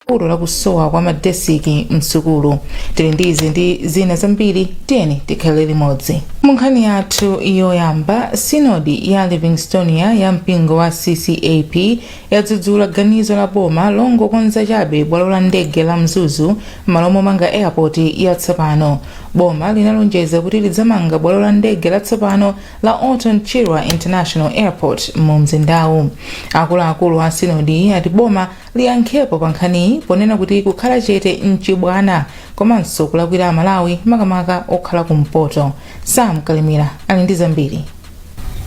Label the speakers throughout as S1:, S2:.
S1: Vuto lakusowa kwa madesiki msukulu. Tili ndi izi ndi zina zambiri, tiyeni tikhale limodzi. Mu nkhani yathu yoyamba, sinodi ya Livingstonia ya mpingo wa CCAP yadzudzula ganizo la boma longokonza chabe bwalo la ndege la Mzuzu m'malo momanga airport yatsopano. Boma linalonjeza kuti lidzamanga bwalo la ndege latsopano la Orton Chirwa International Airport mu mzindawu. Akuluakulu a sinodi ati boma liyankhepo pa nkhaniyi, ponena kuti kukhala chete mchibwana komanso kulakwira Amalawi, makamaka okhala kumpoto. Sam Kalimira ali ndi zambiri.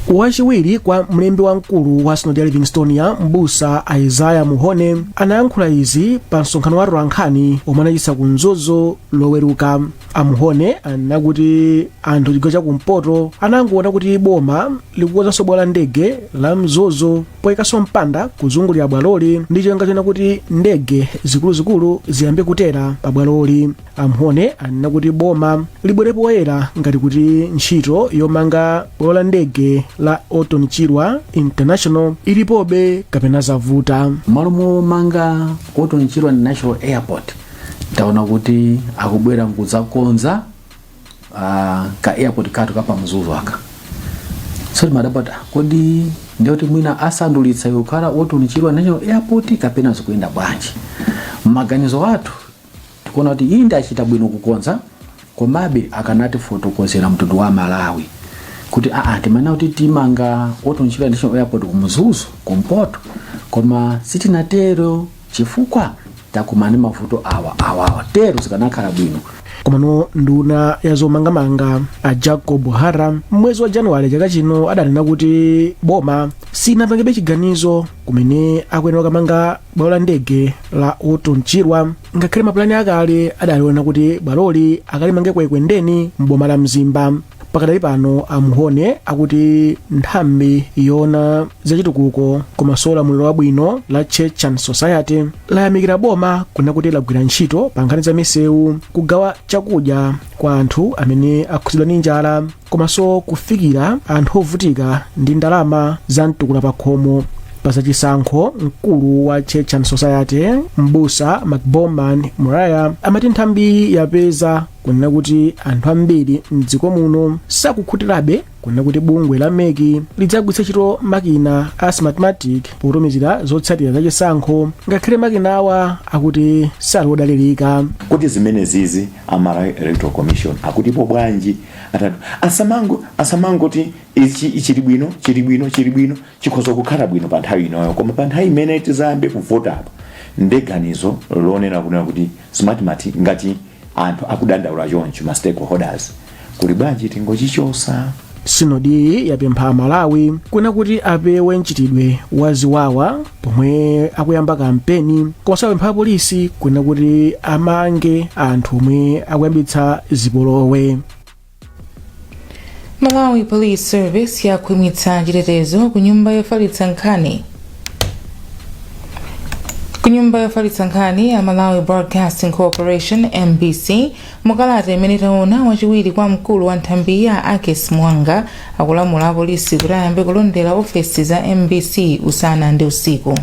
S2: Wachiwiri kwa mlembi wamkulu wa sinodi ya Livingstonia, Mbusa Isaiah Muhone, anayankhula izi pa msonkhano wa atolankhani omwe anachititsa ku Mzuzu Loweruka. Amuhone anakuti anthu chigawo chakumpoto anangoona kuti boma likukonzanso bwalo la ndege la Mzuzu poyikanso mpanda kuzungulira bwaloli ndi cholinga chona kuti ndege zikuluzikulu ziyambe kutera pa bwaloli. Amuhone anena kuti boma libwere poyera ngati kuti ntchito yomanga bwalo la ndege la Orton Chirwa International ilipobe kapena zavuta.
S3: Malo momanga Orton Chirwa International Airport, taona kuti akubwera nkudzakonza ka airport kathu kapa Mzuzu aka. So timadabwa, kodi ndiyoti mwina asandulitsa kukhala Orton Chirwa National Airport kapena zikuyenda bwanji? Maganizo athu tikuona kuti iyi ndachita bwino kukonza, komabe akanatifotokozera mtundu wa Malawi kuti aa, timanena kuti timanga Orton Chirwa National Airport ku Mzuzu kumpoto, koma sitinatero chifukwa takumana ndi mavuto awa awawa, tero zikanakhala bwino.
S2: Komano nduna ya zomangamanga a Jacob Hara mwezi wa Januwale chaka chino adanena kuti boma sinapangebe chiganizo kumene akuyenera kukamanga bwalo la ndege la Orton Chirwa, ngakhale mapulani akale adaliona kuti bwaloli akalimange ku Ekwendeni mboma la Mzimba. Pakadali pano, Amuhone akuti nthambi yoona zachitukuko komanso ulamuliro wabwino la Church and Society layamikira boma kunena kuti lagwira ntchito pa nkhani za misewu, kugawa chakudya kwa anthu amene akhudzidwa ndi njala, komanso kufikira anthu ovutika ndi ndalama za mtukula pa khomo. Pazachisankho, mkulu wa Church and Society, Mbusa Macbowman Muraya, amati nthambi yapeza kunena kuti anthu ambiri mdziko muno sakukhutirabe kunena kuti bungwe la MEC lidzagwiritsa ntchito makina a Smartmatic potumizira zotsatira zachisankho, ngakhale makina awa akuti sali odalirika.
S4: Kuti zimene zizi a Malawi Electoral Commission akutipo bwanji? Atatu asamangoti ichi chili bwino, chili bwino, chili bwino. Chikhoza kukhala bwino pa nthawi inoyo, koma pa nthawi imene tizayambe kuvotapo, ndi ganizo lonena kunena kuti Smartmatic, ngati anthu akudandaula choncho, ma stakeholders, kuli bwanji tingochichosa?
S2: Sinodi yapempha Malawi kuna kuti apewe mchitidwe wa ziwawa pomwe akuyamba kampeni, komanso apempha apolisi kuna kuti amange anthu omwe akuyambitsa zipolowe.
S1: Malawi Police Service yakhwimitsa chitetezo ku nyumba yofalitsa nkhani ya Malawi Broadcasting Corporation, MBC. Mukalata imene taona, wachiwiri kwa mkulu wa nthambi ya Akes Mwanga akulamula apolisi kuti ayambe kulondera ofesi za MBC usana ndi usiku.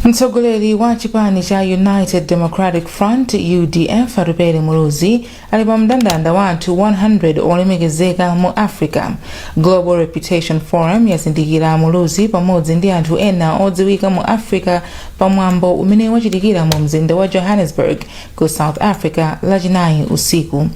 S1: Mtsogoleri wa chipani cha United Democratic Front, UDF, Atupele Muluzi ali pa mndandanda wa anthu 100 olemekezeka mu Africa. Global Reputation Forum yazindikira Muluzi pamodzi ndi anthu ena odziwika mu Africa pamwambo umene wachitikira mu mzinda wa Johannesburg ku South Africa Lachinayi usiku.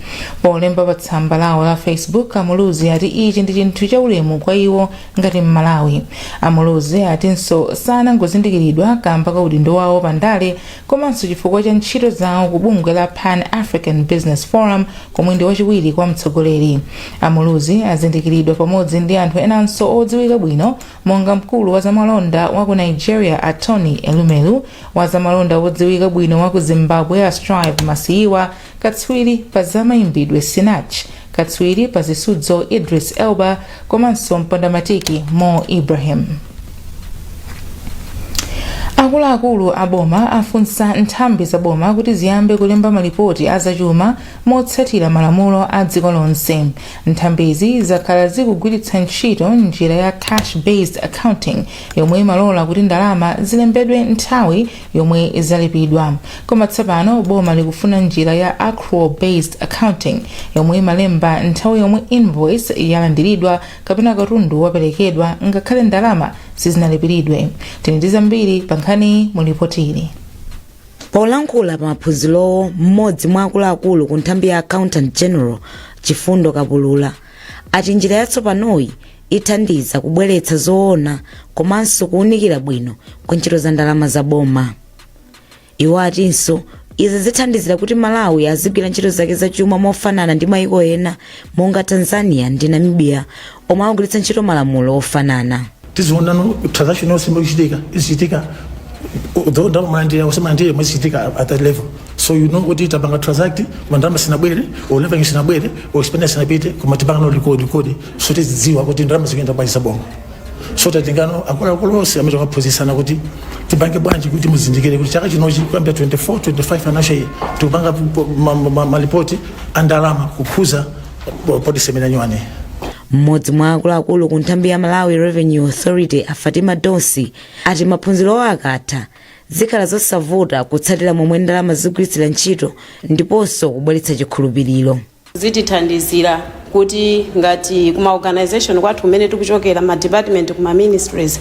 S1: Polemba pa tsamba lawo la Facebook, Amuluzi ati ichi ndi chinthu chaulemu kwa iwo ngati Mmalawi. Amuluzi atinso sanangozindikiridwa kamba ka udindo wawo pandale, komanso chifukwa cha ntchito zawo ku bungwe la Pan African Business Forum, komwe ndi wachiwiri kwa mtsogoleri. Amuluzi azindikiridwa pamodzi ndi anthu enanso odziwika bwino monga mkulu wa zamalonda wa ku Nigeria a Tony Elumelu, wa zamalonda wodziwika bwino wa ku Zimbabwe a Strive Masiyiwa, katswiri pa zamayimbidwe Sinach, katswiri pa zisudzo Idris Elba, komanso mpondamatiki Mo Ibrahim. Akuluakulu a boma afunsa nthambi za boma kuti ziyambe kulemba malipoti a zachuma motsatira malamulo a dziko lonse. Nthambizi zakhala zikugwiritsa ntchito njira ya cash based accounting, yomwe imalola kuti ndalama zilembedwe nthawi yomwe zalipidwa. Koma tsopano boma likufuna njira ya accrual based accounting, yomwe imalemba nthawi yomwe invoice yalandiridwa kapena katundu waperekedwa, ngakhale ndalama sizinalipiridwe. Tili ndi zambiri pa nkhani mu lipotili.
S5: Polankhula pa maphunzirowo, mmodzi mwa akuluakulu ku nthambi ya Accountant General, Chifundo Kapulula, ati njira yatsopanoyi ithandiza kubweretsa zoona komanso kuwunikira bwino kwa ntchito za ndalama za boma. Iwo atinso izi zithandizira kuti Malawi azigwira ntchito zake zachuma mofanana ndi mayiko ena monga Tanzania ndi Namibia, omwe akugwiritsa ntchito malamulo ofanana.
S6: Tizionano transaction yonse ichitika, izichitika, though ndalama malandira usimalandire, mwezichitika at that level, so you know kuti tapanga transact koma ndalama sinabwere, or revenue sinabwere, or expenditure sinapite, koma tipanga no record, so tizidziwa kuti ndalama zikuyenda bwanji zaboma. So tatingano akuluakulu onse amene takaphunzitsana kuti tipange bwanji kuti muzindikire kuti chaka chinochi, kuyambira 24 25 financial year, tikupanga malipoti a ndalama kukhuza policy imene anyuwani.
S5: Mmodzi mwa akuluakulu ku nthambi ya Malawi Revenue Authority, a Fatima Dosi, ati maphunzirowo akatha, zikhala zosavuta kutsatira momwe ndalama zigwiritsira ntchito ndiponso kubweretsa chikhulupiriro.
S7: Zitithandizira kuti ngati kuma organization kwathu kumene tikuchokera, ma department, kuma ministries,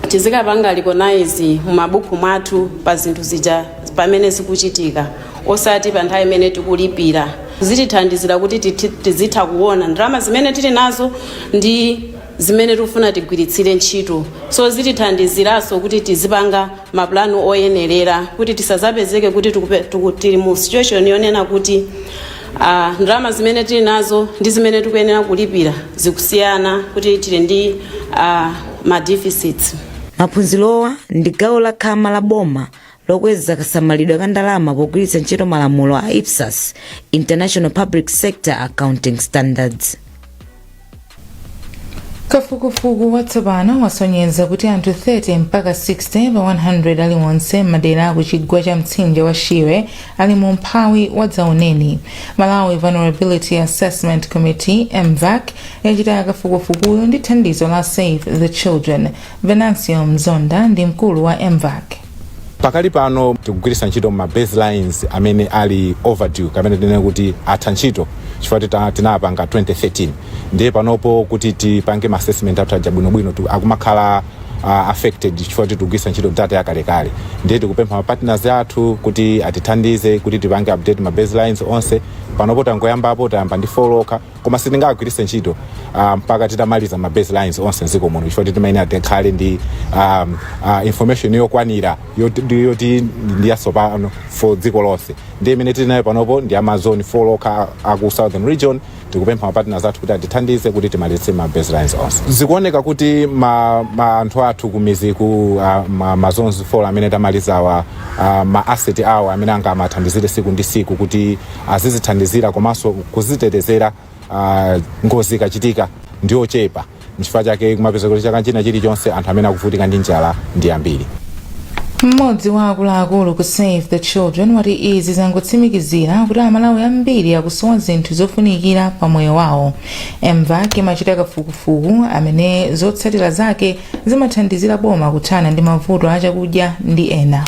S7: tizikapanga recognize mumabuku mwathu pa zinthu zija pamene zikuchitika, osati pa nthawi imene tikulipira. Zitithandizira kuti tizitha kuona ndalama zimene tili nazo ndi zimene tikufuna tigwiritsire ntchito. So zitithandiziranso kuti tizipanga mapulani oyenerera kuti tisazapezeke kuti tili mu situation yonena kuti ndalama zimene tili nazo ndi zimene tikuyenera kulipira zikusiyana, kuti tili ndi ma deficits.
S5: Maphunzirowa ndi gawo la khama la boma lokweza kasamalidwe ka ndalama pogwiritsa ntchito malamulo a IPSAS, International Public Sector Accounting Standards.
S1: Kafukufuku watsopano wasonyeza kuti anthu 30 mpaka 60 pa 100 aliwonse m'madera aku chigwa cha mtsinje wa Shire ali mu umphawi wadzaoneni. Malawi Vulnerability Assessment Committee, MVAC, yachita kafukufukuyo ndi thandizo la Save the Children. Venancio Mzonda ndi mkulu wa MVAC.
S8: Pakali pano tikugwiritsa ntchito ma baselines amene ali overdue, kamene tinene kuti atha ntchito, chifukwa tinapanga 2013. Ndiye panopo kuti tipange ma assessment athu aja bwinobwino, akumakhala affected chifukwa tikugwiritsa ntchito data yakalekale. Ndiye tikupempha ma partners athu kuti atithandize kuti tipange update ma baselines onse. Panopo tangoyambapo, tayamba ndi 4 okha, koma sitingagwiritse ntchito mpaka titamaliza ma baselines onse mdziko muno, chifukwa timayenera tikhale ndi information yokwanira yoti ndi yatsopano for dziko lonse. Ndiye imene tili nayo panopo ndi ma zone 4 okha aku Southern Region. Tikupempha ma partners athu kuti atithandize kuti timalize ma baselines onse. Zikuoneka kuti ma anthu athu kumizi ku ma zones 4 amene tamalizawa, ma asset awo amene angamathandizire siku ndi siku kuti azizithandizira komanso kuzitetezera ngozi ikachitika ndiochepa. Nchifukwa chake kumapeza kuti chaka china chilichonse anthu amene akuvutika ndi njala ndi ambiri.
S1: Mmodzi wa akuluakulu ku Save the Children wati izi zangotsimikizira kuti Amalawi ambiri akusowa zinthu zofunikira pa moyo wawo. MVAC imachita kafukufuku amene zotsatira zake zimathandizira boma kuthana ndi mavuto achakudya ndi ena.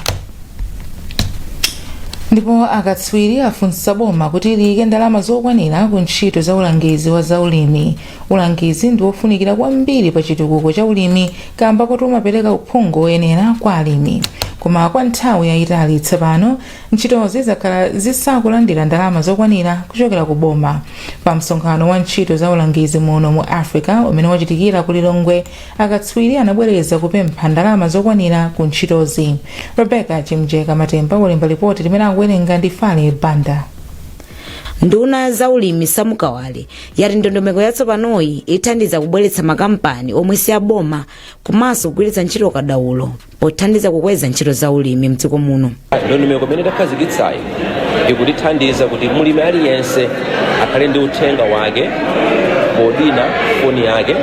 S1: Ndipo akatswiri afunsa boma kuti liyike ndalama zokwanira ku ntchito za ulangizi wa zaulimi. Ulangizi ndi wofunikira kwambiri pa chitukuko cha ulimi kamba kuti umapereka uphungu woyenera kwa alimi, koma kwa nthawi yayitali tsopano ntchitozi zakhala zisakulandira ndalama zokwanira kuchokera ku boma. Pa msonkhano wa ntchito za ulangizi muno mu Africa umene wachitikira ku Lilongwe, akatswiri anabwereza kupempha ndalama zokwanira ku ntchitozi. Rebecca Chimjeka Matemba walemba lipoti limene akuwerenga ndi Fale Banda.
S5: Nduna ya zaulimi, Sam Kawale, yati ndondomeko yatsopanoyi ithandiza kubweretsa makampani omwe si aboma komanso kugwiritsa ntchito kadaulo pothandiza kukweza ntchito za ulimi mdziko muno.
S9: Ndondomeko imene takhazikitsayi ikutithandiza kuti mulimi aliyense akhale ndi uthenga wake. Podina foni yake,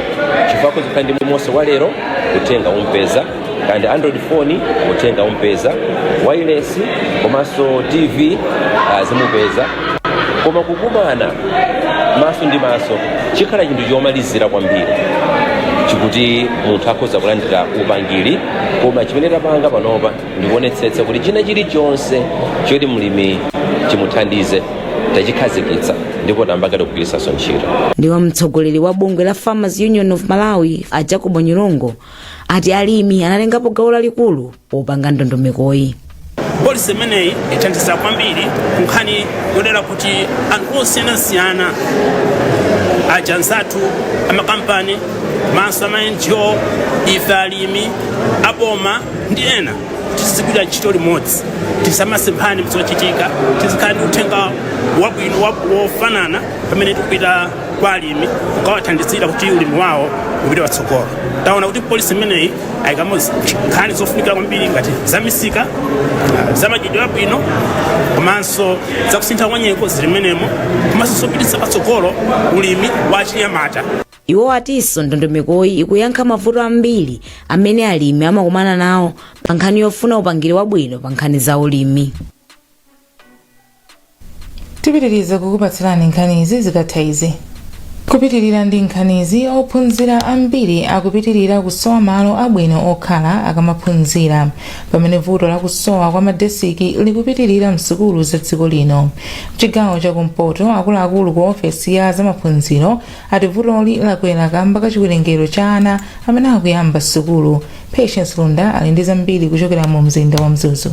S9: chifukwa kuzikhala ndi monse wa lero, uthenga umpeza kandi Android phone, uthenga umpeza wireless, komanso TV zimupeza. Koma kukumana maso ndi maso chikhala chinthu chomalizira kwambiri, chikuti munthu akhoza kulandira upangiri. Koma chimene tapanga panopa ndikuonetsetsa kuti china chilichonse choti mlimi chimuthandize tachikhazikitsa, ndipo tayamba kale kugwiritsanso ntchito.
S5: Ndiwo mtsogoleri wa bungwe la Farmers Union of Malawi, a Jacobo Nyirongo, ati alimi anatengapo gawo lalikulu popanga ndondomekoyi.
S10: Policy imeneyi ithandiza kwambiri nkhani yodera kuti anthu osiyanasiyana aja, anzathu amakampani komanso ama NGO, ife alimi, aboma ndi ena, tizigwira ntchito limodzi, tisamasemphane zochitika, tizikhala ndi uthenga wabwino wofanana pamene tikupita kwa alimi kukawathandizira kuti ulimi wawo upite patsogolo. Taona kuti policy imeneyi ayikamo nkhani zofunikira kwambiri ngati zamisika, zamadyedwe abwino, komanso zakusintha kwa nyengo zili mmenemo, komanso zopititsa patsogolo ulimi wa chinyamata.
S5: Iwo atinso ndondomekoyi ikuyankha mavuto ambiri amene alimi amakumana nawo pa nkhani yofuna upangiri wabwino pa nkhani za ulimi.
S1: Tipitiriza kukupatsirani nkhanizi zikatha izi. Kupitirira ndi nkhanizi, ophunzira ambiri akupitirira kusowa malo abwino okhala akamaphunzira, pamene vuto la kusowa kwa madesiki likupitirira msukulu za dziko lino. Mchigawo chakumpoto, akuluakulu ku ofesi ya zamaphunziro ati vutoli lakwera kamba ka chiwerengero cha ana amene akuyamba sukulu. Patience Lunda ali ndi zambiri kuchokera mu mzinda wa Mzuzu.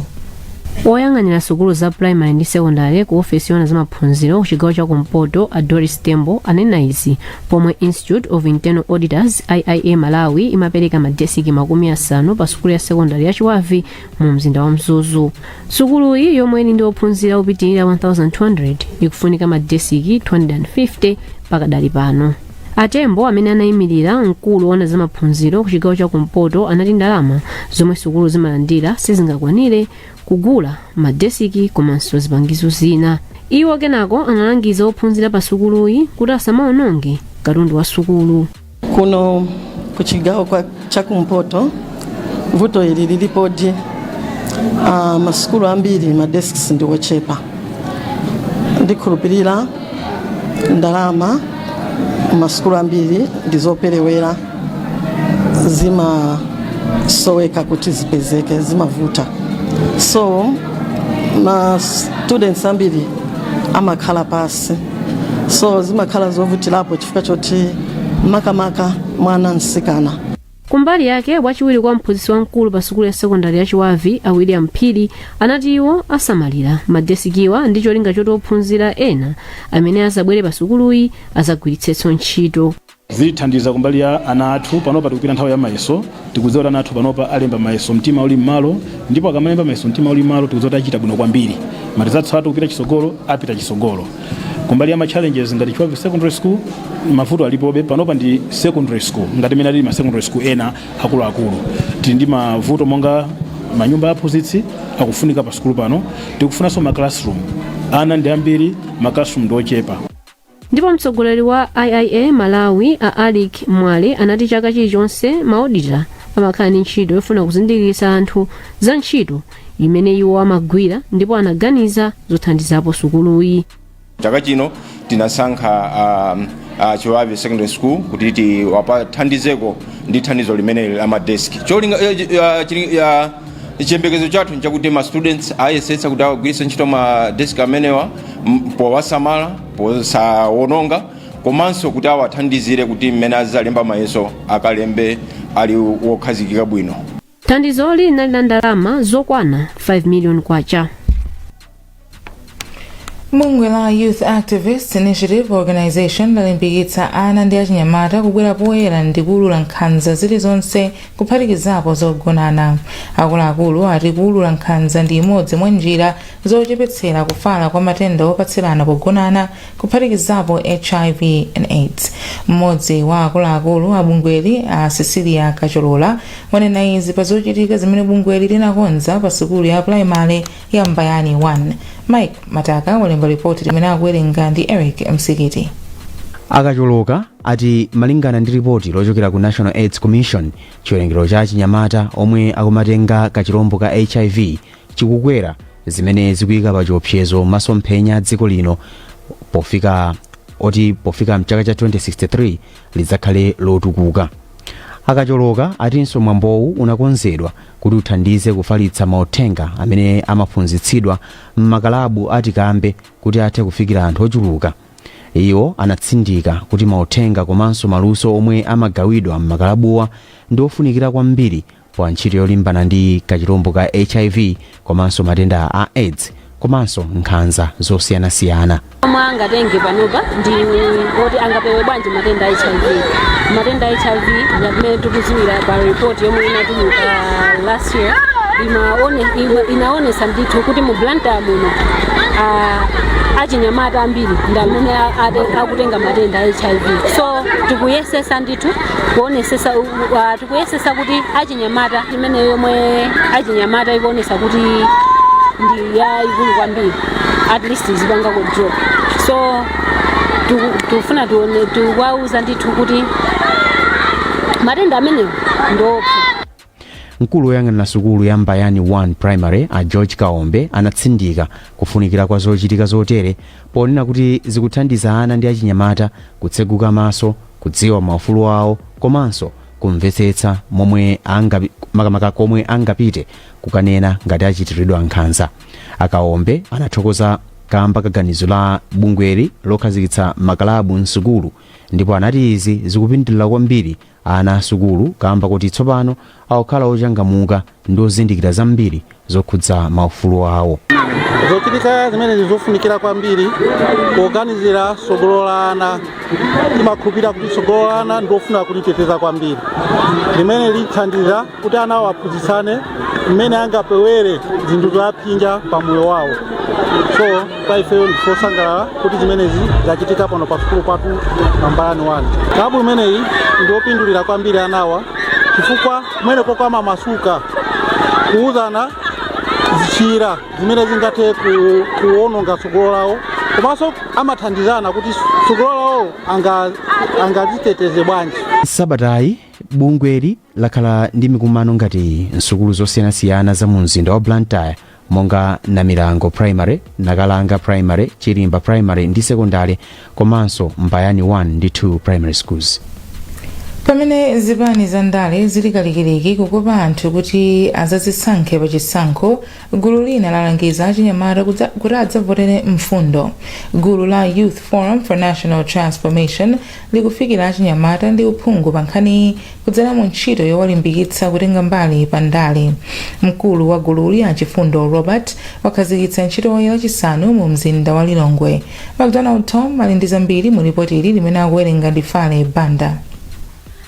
S11: Woyang'anira sukulu za primary ndi secondary ku ofesi yoona zamaphunziro ku chigawo chakumpoto, a Doris Tembo, anena izi pomwe Institute of Internal Auditors, IIA Malawi, imapereka madesiki 50 pa sukulu ya secondary ya Chiwavi mu mzinda wa Mzuzu. Sukuluyi, yomwe ili ndi ophunzira opitirira 1200, ikufunika madesiki 250 pakadali pano. Atembo, amene anayimirira mkulu woona zamaphunziro ku chigawo chakumpoto, anati ndalama zomwe sukulu zimalandira sizingakwanire kugula madesiki komanso zipangizo zina. Iwo kenako analangiza ophunzira pa sukuluyi kuti asamaononge katundu wa sukulu.
S12: Kuno kuchigawo chakumpoto vuto ili lilipodi. Masukulu ambiri ma desks ndi ochepa. Ndikhulupirira ndalama masukulu ambiri ndizoperewera, zimasoweka kuti zipezeke, zimavuta. So ma students ambiri amakhala pasi, so zimakhala zovutirapo chifukwa choti makamaka mwana msikana.
S11: Kumbali yake, wachiwiri kwa mphunzitsi wamkulu pa sukulu ya sekondari ya Chiwavi, a William Phiri, anati iwo asamalira madesikiwa ndi cholinga choti ophunzira ena amene azabwere pa sukuluyi azagwiritsenso ntchito.
S13: Zithandiza kumbali ya ana athu. Panopa tikupita nthawi ya mayeso. Tikudziwa kuti ana athu panopa alemba mayeso mtima uli mmalo, ndipo akamalemba mayeso mtima uli mmalo, tikudziwa kuti achita bwino kwambiri. Ma results athu kupita chitsogolo apita chitsogolo. Kumbali ya ma challenges, ngati Chiwavi Secondary School, mavuto alipobe. Panopa ndi secondary school ngati imene alili ma secondary school ena akuluakulu. Tili ndi mavuto monga manyumba aphunzitsi akufunika pa sukulu pano. Tikufunanso ma classroom. Ana ndi ambiri, ma classroom ndi ochepa.
S11: Ndipo mtsogoleri wa IIA Malawi, a Alick Mwale, anati chaka chilichonse ma auditor amakhala ndi ntchito yofuna kuzindikiritsa anthu za ntchito imene iwo amagwira, ndipo anaganiza zothandizapo sukuluyi.
S14: Chaka chino tinasankha Chiwavi Secondary School kuti tiwathandizeko ndi thandizo limene la madeski. Cholinga, chiyembekezo chathu nchakuti ma students ayesetsa kuti awagwiritse ntchito ma desk amenewa powasamala, posawononga, komanso kuti awathandizire kuti mmene azalemba mayeso akalembe ali wokhazikika bwino.
S11: Thandizoli linali la ndalama zokwana 5 million kwacha.
S1: Bungwe la Youth Activist Initiative Organization lalimbikitsa ana ndi achinyamata kubwera poyera ndi kuwulula nkhanza zilizonse, kuphatikizapo zogonana. Akuluakulu ati kuwulula nkhanza ndi imodzi mwa njira zochepetsera kufala kwa matenda opatsirana pogonana, kuphatikizapo HIV and AIDS. Mmodzi wa akuluakulu a bungweli, a Cecilia Kacholola, wanena izi pa zochitika zimene bungweli linakonza pa sukulu ya primary ya Mbayani 1. Mike Mataka walemba ripoti limene akuwerenga ndi Eric Msikiti.
S15: Akacholoka ati malingana ndi ripoti lochokera ku National AIDS Commission, chiwerengero cha achinyamata omwe akumatenga kachirombo ka HIV chikukwera, zimene zikuyika pa chiopsezo masomphenya a dziko lino pofika mchaka cha 2063 lidzakhale lotukuka. Akacholoka atinso mwambowu unakonzedwa kuti uthandize kufalitsa mauthenga amene amaphunzitsidwa m'makalabu atikambe kuti athe kufikira anthu ochuluka. Iwo anatsindika kuti mauthenga komanso maluso omwe amagawidwa m'makalabuwa ndi ofunikira kwambiri pa ntchito yolimbana ndi kachirombo ka HIV komanso matenda a AIDS komanso nkhanza zosiyanasiyana.
S16: Omwe angatenge panopa ndi oti angapewe bwanji matenda a HIV. Matenda a HIV, ngati tikudziwira pa report yomwe inatuluka last year, inaonesa ndithu kuti mu Blantyre muno achinyamata ambiri ndi amene akutenga matenda a HIV. So tikuyesesa ndithu kuonesesa, tikuyesesa kuti achinyamata imene yomwe achinyamata ikuonesa kuti ndi yayikulu kwambiri, at least zipanga ku drop. So tikufuna tione, tikuwauza ndithu kuti matenda amenewo ndiopsa.
S15: Mkulu woyang'anira sukulu ya Mbayani 1 Primary, a George Kaombe, anatsindika kufunikira kwa zochitika zotere ponena kuti zikuthandiza ana ndi achinyamata kutseguka maso, kudziwa maufulu awo komanso kumvetsetsa momwe makamaka komwe angapite kukanena ngati achitiridwa nkhanza. Akaombe anathokoza kamba kaganizo la bungweli lokhazikitsa makalabu msukulu, ndipo anati izi zikupindulira kwambiri ana asukulu kamba kuti tsopano akukhala ochangamuka ndi ozindikira zambiri zokhudza maufulu awo.
S17: Zochitika zimene zofunikira kwambiri poganizira tsogolo la ana. Timakhulupirira kuti tsogolo la ana ndiofuna kuliteteza kwambiri, limene lithandiza kuti ana awo aphunzitsane mmene angapewere zinthu zopsinja pa moyo wawo. So kwa ifeyo ndifosangalala kuti zimenezi zachitika pano pa sukulu pathu pa Mbayani 1. Klabu imeneyi ndiopindulira kwambiri anawa chifukwa kumeneko amamasuka kuuzana njira zimene zingathe kuwononga tsogolo lawo, komanso amathandizana kuti tsogolo lawo angaziteteze bwanji.
S15: Sabatayi bungweli lakhala ndi mikumano ngati nsukulu zosiyanasiyana za mu mzinda wa Blantyre, monga Namilango Primary, Nakalanga Primary, Chilimba Primary ndi Secondary komanso Mbayani 1 ndi 2 Primary Schools.
S1: Pamene zipani za ndale zili kalikiliki kukopa anthu kuti azazisankhe pa chisankho, gulu lina lalangiza achinyamata kuti adzavotere mfundo. Gulu la Youth Forum for National Transformation likufikira achinyamata ndi uphungu pa nkhaniyi kudzera mu ntchito yowalimbikitsa kutenga mbali pa ndale. Mkulu wa gululi, Achifundo Robert, wakhazikitsa ntchitoyi Lachisanu mu mzinda wa Lilongwe. MacDonald Tom ali ndi zambiri mu ripoti ili limene akuwerenga ndi Fale Banda.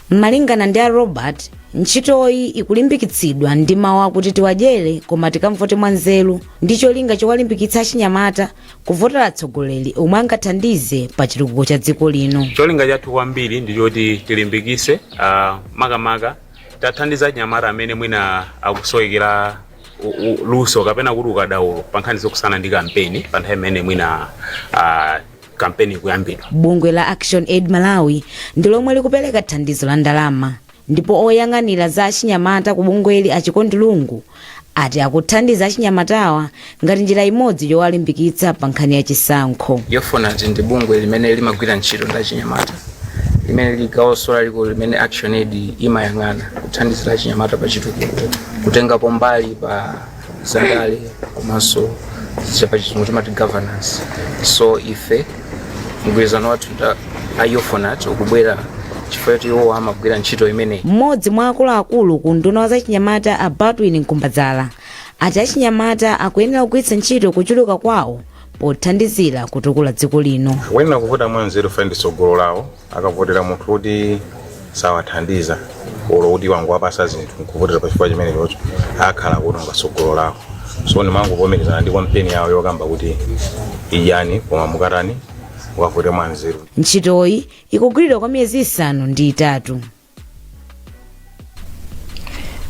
S5: Malingana ndi a Robert, ntchitoyi ikulimbikitsidwa ndi mawu akuti "Tiwadyere koma tikamvote mwanzeru", ndi cholinga chowalimbikitsa achinyamata kuvotera atsogoleri omwe angathandize pa chitukuko cha dziko lino.
S18: Cholinga chathu kwambiri ndi choti tilimbikitse, makamaka tathandiza achinyamata amene mwina akusowekera luso kapena kuti ukadaulo pa nkhani zokusana ndi kampeni, pa nthawi imene mwina kampeni ikuyambidwa.
S5: Bungwe la Action Aid Malawi ndi lomwe likupereka thandizo la ndalama, ndipo oyang'anira za achinyamata ku bungweli, Achikondi Lungu, ati akuthandiza achinyamatawa ngati njira imodzi yowalimbikitsa pa nkhani ya chisankho.
S19: YOFONAT ndi bungwe limene limagwira ntchito ndi achinyamata, limene lili gawo lalikulu limene Action Aid imayang'ana kuthandizira achinyamata pa chitukuko, kutengapo mbali pa zandale komanso pa Chizungu timati governance. So ife mgwirizano wathu a YOFONAT ukubwera chifukwa choti iwo amagwira ntchito imeneyi.
S5: Mmodzi mwa akuluakulu ku unduna wa zachinyamata, a Baldwin Mkumbadzala, ati achinyamata akuyenera kugwiritsa ntchito kuchuluka kwawo pothandizira kutukula dziko lino.
S20: Akuyenera kuvota mwanzeru, ndi tsogolo lawo. Akavotera munthu kuti sawathandiza olo kuti wangowapasa zinthu nkuvotera pa chifukwa chimene chocho, akhala kuononga tsogolo lawo. So ndimangovomerezana ndi kampeni yawo yokamba kuti idyani koma mukatani, mukavote mwanzeru.
S5: Ntchitoyi ikugwiridwa kwa miyezi 8.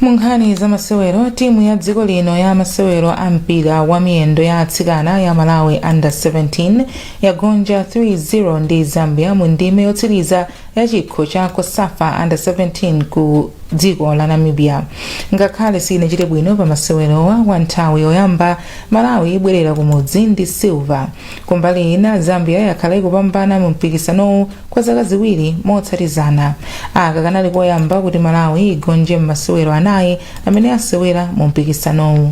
S1: Mu nkhani za masewero, timu ya dziko lino ya masewero a mpira wa miyendo ya atsikana ya Malawi Under 17 yagonja 3-0 ndi Zambia mu ndime yotsiriza ya chikho cha COSAFA Under 17 ku dziko la Namibia. Ngakhale sinachite bwino pa masewerowa kwa nthawi yoyamba, Malawi ibwerera kumudzi ndi silver. Kumbali ina, Zambia yakhala ikupambana mu mpikisanowu kwa zaka 2 motsatizana. Aka kanali koyamba kuti Malawi igonje m'masewero 4 amene asewera mu mpikisanowu.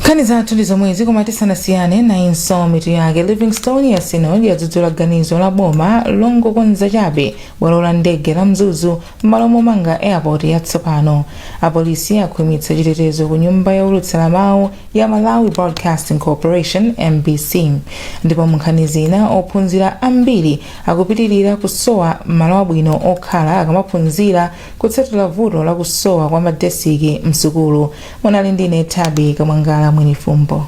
S1: Nkhani zathu ndi zomwezi, koma tisanasiyane, nayinso mitu yake. Livingstonia Synod yadzudzula ganizo la boma longokonza chabe bwalo la ndege la Mzuzu m'malo momanga airport yatsopano. Apolisi akhwimitsa chitetezo ku nyumba youlutsira mawu ya Malawi Broadcasting Corporation, MBC. Ndipo mu nkhani zina, ophunzira ambiri akupitirira kusowa malo abwino okhala akamaphunzira kutsatira vuto la kusowa kwa madesiki msukulu. Munali ndine Tabi Kamwangala Mwenifumbo.